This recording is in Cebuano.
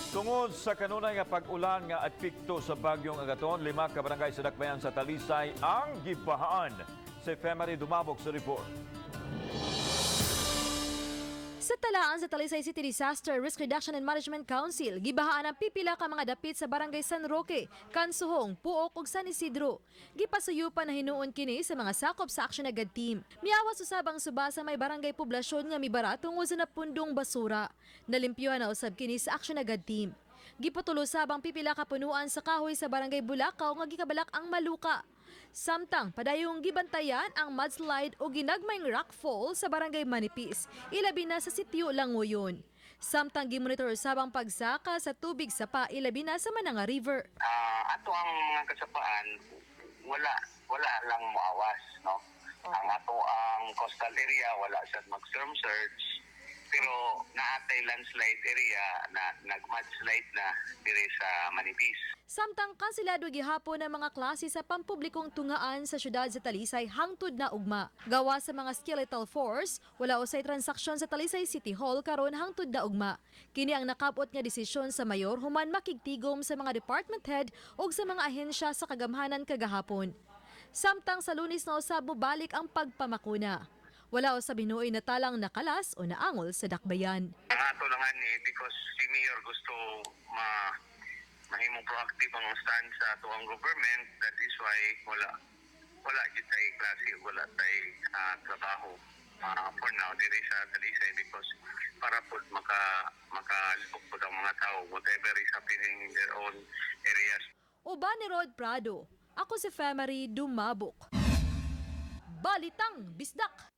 Tungod sa kanunay nga pag-ulan nga epekto sa bagyong Agaton, lima ka barangay sa dakbayan sa Talisay ang gibahaan. Si Femery Dumabok sa report. Sa talaan sa Talisay City Disaster Risk Reduction and Management Council, gibahaan ang pipila ka mga dapit sa Barangay San Roque, Kansuhong, Puok ug San Isidro. Gipasuyupan na hinuon kini sa mga sakop sa Action Agad team. Miawas usab ang suba sa may barangay Poblasyon nga mibara tungod sa napundong basura. Nalimpyuhan na usab kini sa Action Agad team. Gipatulo usab ang pipila ka punuan sa kahoy sa Barangay Bulacau nga gikabalak ang maluka. Samtang padayong gibantayan ang mudslide o ginagmayng rockfall sa Barangay Manipis, ilabi na sa sitio Langoyon. Samtang gimonitor usab ang pagsaka sa tubig sa pa, ilabi na sa Mananga River. Ato ang mga kasapaan, wala wala lang moawas, no? Ang ato ang coastal area, wala siya mag storm surge, pero naatay landslide area na nag mudslide na diri sa Manipis. Samtang kansilado gihapon ang mga klase sa pampublikong tungaan sa syudad sa Talisay hangtod na ugma. Gawa sa mga skeletal force, wala usay transaksyon sa Talisay City Hall karon hangtod na ugma. Kini ang nakabot nga desisyon sa mayor human makigtigom sa mga department head ug sa mga ahensya sa kagamhanan kagahapon. Samtang sa Lunes na usab mobalik ang pagpamakuna. Wala usab hinuoy na talang nakalas o naangol sa dakbayan. Ang ato lang ani, because si mayor gusto mahimong proactive ang stand sa ato ang government, that is why wala wala gyud tay klase, wala tay trabaho for now diri sa Talisay, because para pud makalibok pud ang mga tao whatever is happening in their own areas. Uban ni Rod Prado. Ako si Femery Dumabok. Balitang Bisdak!